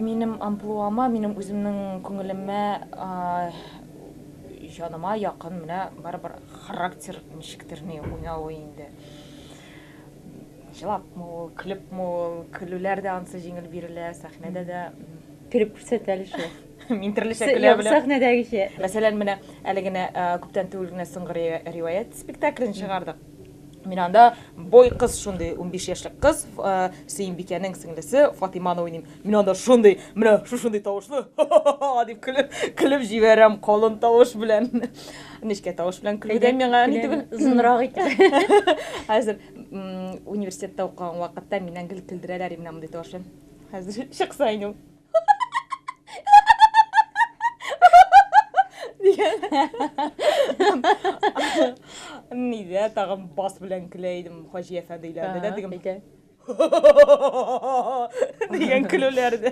Минем амплуама, минем үземнең күңелемә, җаныма якын менә барыбер характер ничектер ни уйнавы инде. Җылапмы ул, көлепме ул, көлүләр дә ансы җиңел бирелә, сәхнәдә дә. Көлеп күрсәт әле шул. Мин төрлечә көлә беләм. Сәхнәдәгечә. Мәсәлән, менә әле генә күптән түгел генә Соңгы риваять спектаклен чыгардык. Мин анда бой кыз шундый, 15 яшьлек кыз, Сөембикәнең сеңлесе Фатиманы уйныйм. Мин анда шундый, менә шушындый тавышлы, дип көлеп, көлеп җибәрәм, калын тавыш белән. Нечкә тавыш белән көлү дә миңа ни түгел. Озынрак итеп. Хәзер университетта укыган вакытта миннән гел көлдерәләр менә мондый тавыш белән. Хәзер чыкса инде ул. Дигән. Нидә тагын бас белән көлә идем Хаҗи әфәнде өйләрендә дә дигән. Дигән көлүләрдә.